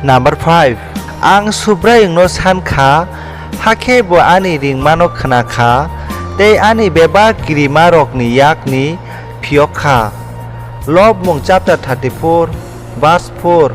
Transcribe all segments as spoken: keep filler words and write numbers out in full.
Number five. Ang Subraiyungno san kha, hakhe bo ani ringmano khna kha, tei ani bebak kirimarokni yakni phiyok kha. Lobmung chapter thirty-four, verse four.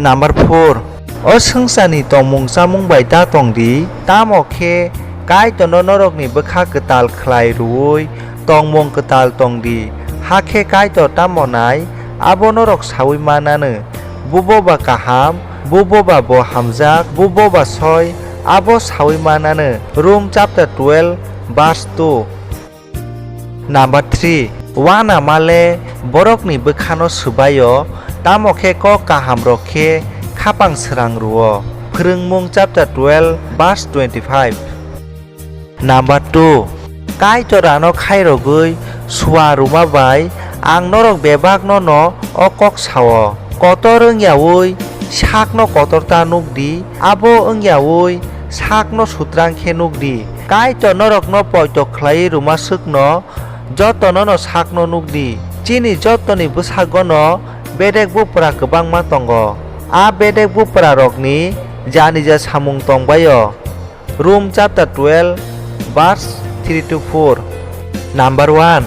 Number four. O swngcharni tongmung chamung bai da tong di, tamo khe Kaitorno norokni bwkha kwtal khlai rwui tongmung kwtal tong di, hakhe Kaitor tamo nai, abo norok saui man anw. Bubo ba kaham, bubo ba bo hamjak, bubo ba soi, abo saui man anw. Rom chapter twelve, verse two. Number three. Uanama le borokni bwkhano swbaio, tamo khe kok kahamrok khe khapang srang rwo. Phwrwngmung chapter twelve, verse twenty-five. Number two. Kaitor ano khairogwi sua rwma bai ang norok bebakno no o kok sao. Kotor wngyaui sakno kotor ta nuk di, abo wngyaui sakno sutrang khe nuk di. Kaitor norokno poito khlaiwi rwma swkno jotono no sakno nuk di. Chini jotoni bwsago no bedek bupra kwbangma tongo. A bedek bupra rokni janija samung tong bai-o. Rom chapter twelve, verse three to four. Number one.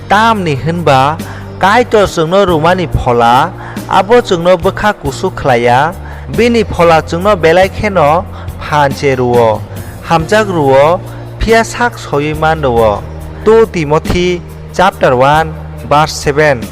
Tamni hwnba Kaitor chwngno rwmani phola, abo chwngno bwkha kusu khlaiya, bini phola chwngno belai kheno phan che rwo, hamjak rwo, phiya sak soiwi man rwo. Two Timothy chapter one, verse seven.